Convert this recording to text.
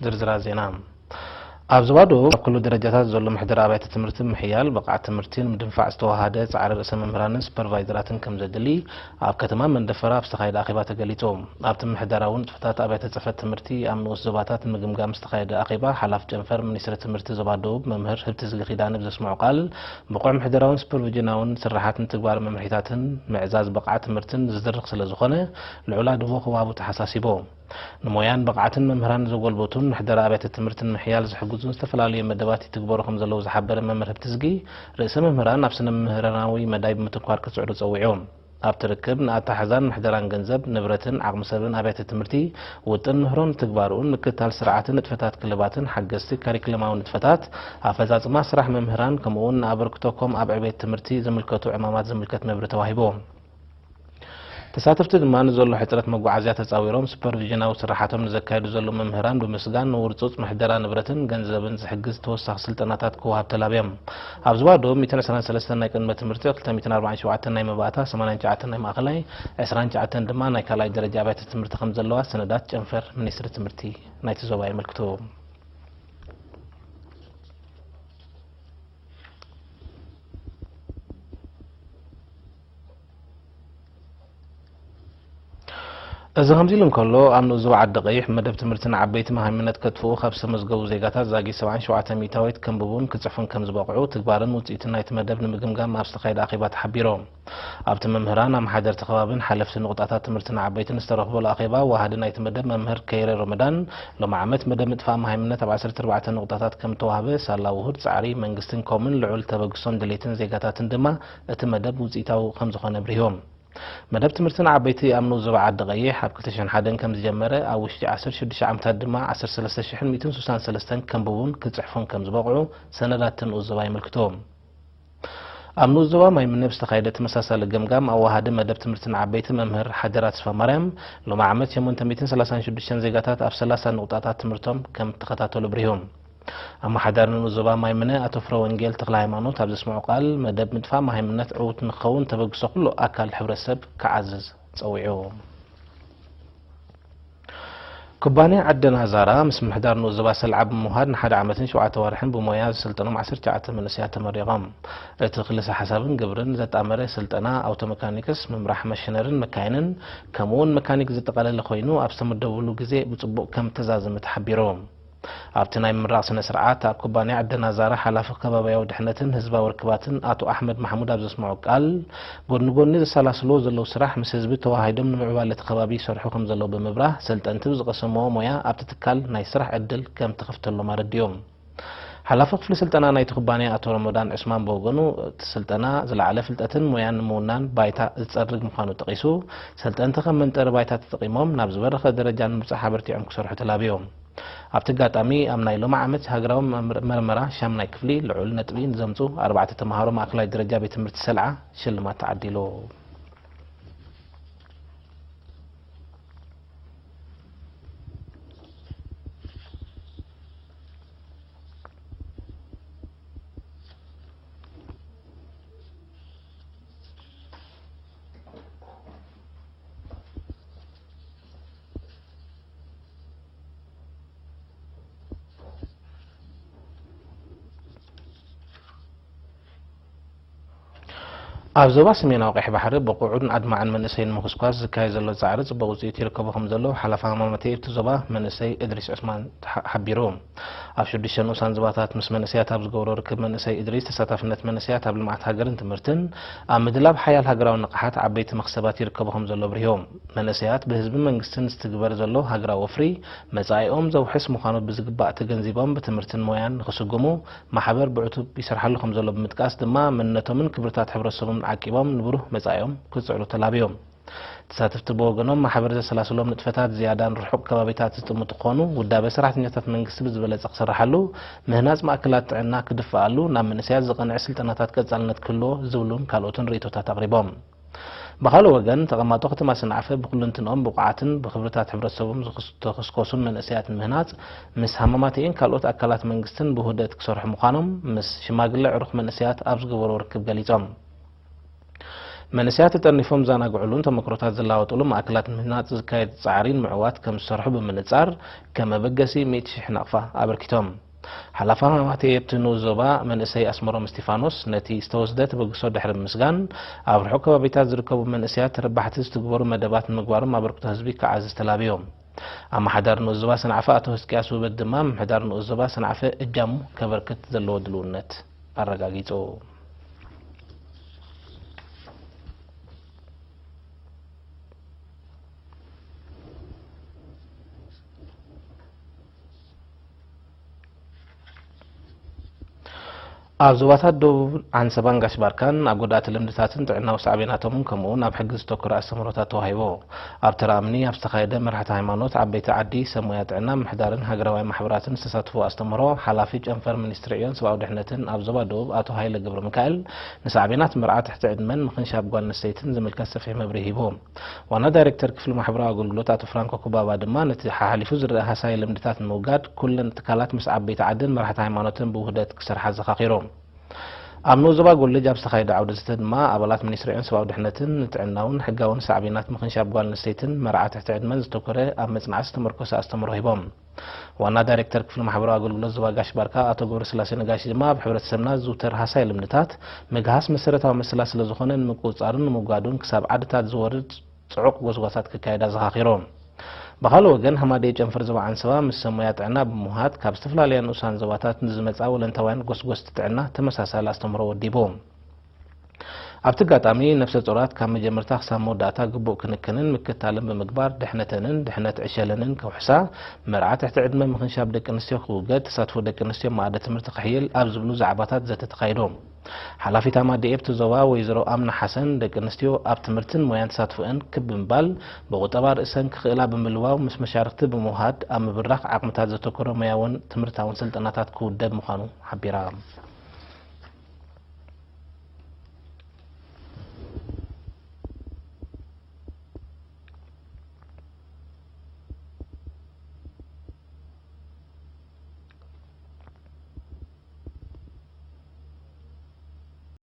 ዝርዝራት ዜና። ኣብ ዞባ ደቡብ ኣብ ኩሉ ደረጃታት ዘሎ ምሕደራ ኣብያተ ትምህርቲ ምሕያል ብቕዓት ትምህርቲ ንምድንፋዕ ዝተወሃደ ጻዕሪ ርእሰ መምህራንን ሱፐርቫይዘራትን ከም ዘድሊ ኣብ ከተማ መንደፈራ ኣብ ዝተኻየደ ኣኼባ ተገሊጹ። ኣብቲ ምምሕዳራዊ ንጥፈታት ኣብያተ ጽሕፈት ትምህርቲ ኣብ ንኡስ ዞባታት ንምግምጋም ዝተኻየደ ኣኼባ፣ ሓላፍ ጨንፈር ሚኒስትሪ ትምህርቲ ዞባ ደቡብ መምህር ህብትዝጊ ኪዳነ ብዘስምዖ ቃል፣ ብቑዕ ምሕደራውን ሱፐርቪዥናውን ስርሓት ንትግባር መምርሒታትን ምዕዛዝ ብቕዓት ትምህርትን ዝድርኽ ስለ ዝኾነ፣ ልዑል ኣድቦ ክወሃቡ ተሓሳሲቡ። ንሞያን ብቕዓትን መምህራን ዘጎልበቱን ምሕደራ ኣብያተ ትምህርቲ ንምሕያል ዝሕግዙን ዝተፈላለዩ መደባት ይትግበሩ ከም ዘለዉ ዝሓበረ መምህር ህብትዝጊ፣ ርእሰ መምህራን ኣብ ስነ መምህራናዊ መዳይ ብምትኳር ክጽዕሩ ጸዊዑ። ኣብቲ ርክብ፣ ንኣተሓሕዛን ምሕደራን ገንዘብ፣ ንብረትን ዓቕሚ ሰብን ኣብያተ ትምህርቲ፣ ውጥን ምህሮን ትግባርኡን፣ ምክትታል ስርዓትን ንጥፈታት ክለባትን፣ ሓገዝቲ ካሪክለማዊ ንጥፈታት፣ ኣፈጻጽማ ስራሕ መምህራን፣ ከምኡ'ውን ንኣበርክቶ ኮም ኣብ ዕቤት ትምህርቲ ዝምልከቱ ዕማማት ዝምልከት መብርሂ ተዋሂቡ። ተሳተፍቲ ድማ ንዘሎ ሕጽረት መጓዓዝያ ተጻዊሮም ሱፐርቪዥናዊ ስራሓቶም ንዘካየዱ ዘለዉ መምህራን ብምስጋን፣ ንውርጹጽ ምሕደራ ንብረትን ገንዘብን ዝሕግዝ ተወሳኺ ስልጠናታት ክወሃብ ተላብዮም። ኣብ ዞባ ደቡብ ሚእትን ዕስራን ሰለስተን ናይ ቅድመ ትምህርቲ፣ ክልተ ሚእትን ኣርባዓን ሸውዓተን ናይ መባእታ፣ ሰማንያን ትሽዓተን ናይ ማእኸላይ፣ ዕስራን ትሽዓተን ድማ ናይ ካልኣይ ደረጃ ኣብያተ ትምህርቲ ከም ዘለዋ ሰነዳት ጨንፈር ሚኒስትሪ ትምህርቲ ናይቲ ዞባ የመልክቱ። እዚ ከምዚ ኢሉ እንከሎ፣ ኣብ ንኡስ ዞባ ዓዲ ቀይሕ መደብ ትምህርቲ ንዓበይቲ መሃይምነት ከጥፍኡ ካብ ዝተመዝገቡ ዜጋታት ዛጊት ሰብዓን ሸውዓተ ሚእታዊት ከንብቡን ክጽሕፉን ከም ዝበቕዑ ትግባርን ውጽኢትን ናይቲ መደብ ንምግምጋም ኣብ ዝተኻየደ ኣኼባ ተሓቢሩ። ኣብቲ መምህራን፣ ኣመሓደርቲ ከባብን ሓለፍቲ ንቑጣታት ትምህርቲ ንዓበይትን ዝተረኽበሉ ኣኼባ፣ ወሃዲ ናይቲ መደብ መምህር ከይረ ሮመዳን፣ ሎሚ ዓመት መደብ ምጥፋእ መሃይምነት ኣብ ዓሰርተ ኣርባዕተ ንቑጣታት ከም እተዋህበ፣ ሳላ ውሁድ ጻዕሪ መንግስትን ኮምን ልዑል ተበግሶን ድሌትን ዜጋታትን ድማ እቲ መደብ ውጽኢታዊ ከም ዝኾነ ኣብሪሁ። መደብ ትምህርቲ ንዓበይቲ ኣብ ንኡስ ዞባ ዓዲ ቀይሕ ኣብ ክልተ ሽሕን ሓደን ከም ዝጀመረ፣ ኣብ ውሽጢ ዓሰርተ ሽዱሽተ ዓመታት ድማ ዓሰርተ ሰለስተ ሽሕን ሚእትን ስሳን ሰለስተን ከንብቡን ክጽሕፉን ከም ዝበቕዑ ሰነዳት እቲ ንኡስ ዞባ የመልክቱ። ኣብ ንኡስ ዞባ ማይምነ ብዝተኻየደ ተመሳሳሊ ገምጋም፣ ኣዋሃዲ መደብ ትምህርቲ ንዓበይቲ መምህር ሓደራ ተስፋማርያም፣ ሎሚ ዓመት ሸሞንተ ሚእትን ሰላሳን ሽዱሽተን ዜጋታት ኣብ ሰላሳ ንቑጣታት ትምህርቶም ከም እተኸታተሉ ኣብሪሁ። ኣመሓዳሪ ንኡስ ዞባ ማይምነ ኣቶ ፍረወንጌል ተክለሃይማኖት ኣብ ዘስምዖ ቃል፣ መደብ ምጥፋእ መሃይምነት ዕዉት ንክኸውን ተበግሶ ኩሉ ኣካል ሕብረተሰብ ክዓዝዝ ጸዊዑ። ኩባንያ ዓደና ዛራ ምስ ምምሕዳር ንኡስ ዞባ ሰልዓ ብምውሃድ ንሓደ ዓመትን ሸውዓተ ኣዋርሕን ብሞያ ዘሰልጠኖም ዓሰርተ ትሽዓተ መንእሰያት ተመሪቖም። እቲ ክልሰ ሓሳብን ግብርን ዘጣመረ ስልጠና ኣውቶ መካኒክስ፣ ምምራሕ መሽነርን መካይንን፣ ከምኡ'ውን መካኒክ ዘጠቓለለ ኮይኑ፣ ኣብ ዝተመደቡሉ ግዜ ብጽቡቕ ከም እተዛዘመ ተሓቢሩ። ኣብቲ ናይ ምምራቕ ስነ ስርዓት፣ ኣብ ኩባንያ ዕደና ዛራ ሓላፊ ከባብያዊ ድሕነትን ህዝባዊ ርክባትን ኣቶ ኣሕመድ ማሕሙድ ኣብ ዘስምዖ ቃል፣ ጎድኒ ጎድኒ ዘሰላስልዎ ዘለዉ ስራሕ ምስ ህዝቢ ተወሃሂዶም ንምዕባለ እቲ ከባቢ ይሰርሑ ከም ዘለዉ ብምብራህ፣ ሰልጠንቲ ብዝቐሰምዎ ሞያ ኣብቲ ትካል ናይ ስራሕ ዕድል ከም ተኸፍተሎም ኣረዲኦም። ሓላፊ ክፍሊ ስልጠና ናይቲ ኩባንያ ኣቶ ረመዳን ዕስማን ብወገኑ፣ እቲ ስልጠና ዝለዓለ ፍልጠትን ሞያን ንምውናን ባይታ ዝጸርግ ምዃኑ ጠቒሱ፣ ሰልጠንቲ ከም መንጠሪ ባይታ ተጠቒሞም ናብ ዝበረኸ ደረጃ ንምብጻሕ ኣበርቲዖም ክሰርሑ ተላብዮም። ኣብቲ ኣጋጣሚ፣ ኣብ ናይ ሎሚ ዓመት ሃገራዊ መምር-፣ መርመራ ሻምናይ ክፍሊ ልዑል ነጥቢ ንዘምጹ ኣርባዕተ ተመሃሮ ማእከላይ ደረጃ ቤት ትምህርቲ ሰልዓ ሽልማት ተዓዲሉ። ኣብ ዞባ ሰሜናዊ ቀይሕ ባሕሪ ብቑዕን ኣድማዕን መንእሰይ ንምኹስኳስ ዝካየድ ዘሎ ጻዕሪ ጽቡቕ ውጽኢት ይርከቦ ከም ዘሎ ሓላፊ ሃማመተኤ እቲ ዞባ መንእሰይ እድሪስ ዑስማን ተሓ-፣ ሓቢሩ። ኣብ ሽዱሽተ ንኡሳን ዞባታት ምስ መንእሰያት ኣብ ዝገብሮ ርክብ መንእሰይ እድሪስ ተሳታፍነት መንእሰያት ኣብ ልምዓት ሃገርን ትምህርትን ኣብ ምድላብ ሓያል ሃገራዊ ንቕሓት ዓበይቲ መኽሰባት ይርከቦ ከም ዘሎ ኣብሪሁ። መንእሰያት ብህዝብን መንግስትን ዝትግበር ዘሎ ሃገራዊ ወፍሪ መጻኢኦም ዘውሕስ ምዃኑ ብዝግባእ ተገንዚቦም ብትምህርትን ሞያን ንኽስጉሙ ማሕበር ብዕቱብ ይሰርሓሉ ከም ዘሎ ብምጥቃስ ድማ መንነቶምን ክብርታት ሕብረተሰቦምን ዓቂቦም ንብሩህ መጻኢኦም ክጽዕሩ ተላብዮም። ተሳተፍቲ ብወገኖም ማሕበር ዘሰላስሎም ንጥፈታት ዝያዳ ንርሑቕ ከባቢታት ዝጥምቱ ክኾኑ፣ ውዳበ ሰራሕተኛታት መንግስቲ ብዝበለጸ ክስርሓሉ፣ ምህናጽ ማእከላት ጥዕና ክድፍኣሉ፣ ናብ መንእሰያት ዝቐንዐ ስልጠናታት ቀጻልነት ክህልዎ ዝብሉን ካልኦትን ርእይቶታት ኣቕሪቦም። ብኻልእ ወገን፣ ተቐማጦ ከተማ ሰንዓፈ ብኹልንትንኦም ብቑዓትን ብኽብርታት ሕብረተሰቦም ዝኽስ-፣ ዝተኸስኮሱን መንእሰያት ንምህናጽ፣ ምስ ሃማማተኤን ካልኦት ኣካላት መንግስትን ብውህደት ክሰርሑ ምዃኖም፣ ምስ ሽማግለ ዕሩኽ መንእሰያት ኣብ ዝገበርዎ ርክብ ገሊጾም። መንእሰያት ተጠርኒፎም ዝዘናግዕሉን ተመክሮታት ዝለዋወጥሉ ማእከላት ምህናጽ ዝካየድ ጻዕሪን ምዕዋት ከም ዝሰርሑ ብምንጻር፣ ከም መበገሲ ሚእቲ ሽሕ ናቕፋ ኣበርኪቶም። ሓላፊ ሃማቴ ኣብቲ ንኡስ ዞባ መንእሰይ ኣስመሮም እስቲፋኖስ፣ ነቲ ዝተወስደ ተበግሶ ድሕሪ ምስጋን፣ ኣብ ርሑቕ ከባቢታት ዝርከቡ መንእሰያት ተረባሕቲ ዝትግበሩ መደባት ንምግባሮም ኣበርክቶ ህዝቢ ክዓዝዝ ተላብዮ። ኣመሓዳሪ ንኡስ ዞባ ሰንዓፈ ኣቶ ህዝቅያስ ውበት ድማ፣ ምምሕዳር ንኡስ ዞባ ሰንዓፈ እጃሙ ከበርክት ዘለዎ ድልውነት ኣረጋጊጹ። ኣብ ዞባታት ደቡብ ዓንሰባን ጋሽ ባርካን ኣብ ጎዳእቲ ልምድታትን ጥዕናዊ ሳዕቤናቶምን ከምኡውን ኣብ ሕጊ ዝተኮረ ኣስተምህሮታት ተዋሂቦ። ኣብ ተራ እምኒ ኣብ ዝተኻየደ መራሕቲ ሃይማኖት፣ ዓበይቲ ዓዲ፣ ሰብ ሞያ ጥዕና፣ ምሕዳርን ሃገራዊ ማሕበራትን ዝተሳትፎ ኣስተምህሮ፣ ሓላፊ ጨንፈር ሚኒስትሪ ዕዮን ሰብኣዊ ድሕነትን ኣብ ዞባ ደቡብ ኣቶ ሃይለ ገብረ ሚካኤል፣ ንሳዕቤናት መርዓ ትሕቲ ዕድመን ምኽንሻብ ጓል ኣንስተይትን ዝምልከት ሰፊሕ መብርሂ ሂቡ። ዋና ዳይሬክተር ክፍሊ ማሕበራዊ ኣገልግሎት ኣቶ ፍራንኮ ኩባባ ድማ፣ ነቲ ሓሓሊፉ ዝረኣ ሃሳይ ልምድታት ንምውጋድ ኩለን ትካላት ምስ ዓበይቲ ዓድን መራሕቲ ሃይማኖትን ብውህደት ክሰርሓ ኣዘኻኺሩ። ኣብ ንኡስ ዞባ ጎልጅ ኣብ ዝተኻየደ ዓውደ ዘተ ድማ፣ ኣባላት ሚኒስትሪ ዕዮን ሰብኣዊ ድሕነትን ንጥዕናውን ሕጋውን ሳዕቤናት ምኽንሻብ ጓል ኣንስተይትን መርዓ ትሕቲ ዕድመን ዘተኮረ ኣብ መጽናዕቲ ዝተመርኮሰ ኣስተምህሮ ሂቦም። ዋና ዳይሬክተር ክፍሊ ማሕበራዊ ኣገልግሎት ዞባ ጋሽ ባርካ ኣቶ ገብረስላሴ ነጋሽ ድማ፣ ኣብ ሕብረተሰብና ዝዝውተር ሃሳይ ልምድታት ምግሃስ መሰረታዊ መሰላት ስለ ዝኾነ፣ ንምቁጽጻሩን ንምውጋዱን ክሳብ ዓድታት ዝወርድ ጽዑቕ ጎስጓሳት ክካየድ ኣዘኻኺሩ። ብኻልእ ወገን፣ ሃማደኤ ጨንፈር ዞባ ዓንሰባ ምስ ሰብ ሞያ ጥዕና ብምውሃድ፣ ካብ ዝተፈላለያ ንኡሳን ዞባታት ንዝመጻ ወለንታውያን ጎስጎስቲ ጥዕና ተመሳሳሊ ኣስተምህሮ ወዲቡ። ኣብቲ ኣጋጣሚ፣ ነፍሰ ጾራት ካብ መጀመርታ ክሳብ መወዳእታ ግቡእ ክንክንን ምክትታልን ብምግባር፣ ድሕነተንን ድሕነት ዕሸለንን ክውሕሳ፣ መርዓ ትሕቲ ዕድመ ምኽንሻብ ደቂ ኣንስትዮ ክውገድ፣ ተሳትፎ ደቂ ኣንስትዮ ኣብ መኣዲ ትምህርቲ ክሕይል ኣብ ዝብሉ ዛዕባታት ዘተ ተኻይዱ። ሓላፊት ኣማደኤ ኣብቲ ዞባ ወይዘሮ ኣምና ሓሰን፣ ደቂ ኣንስትዮ ኣብ ትምህርትን ሞያን ተሳትፎአን ክብ ብምባል፣ ብቁጠባ ርእሰን ክኽእላ ብምልዋው፣ ምስ መሻርኽቲ ብምውሃድ፣ ኣብ ምብራኽ ዓቕምታት ዘተኮረ ሞያውን ትምህርታውን ስልጠናታት ክውደብ ምዃኑ ሓቢራ።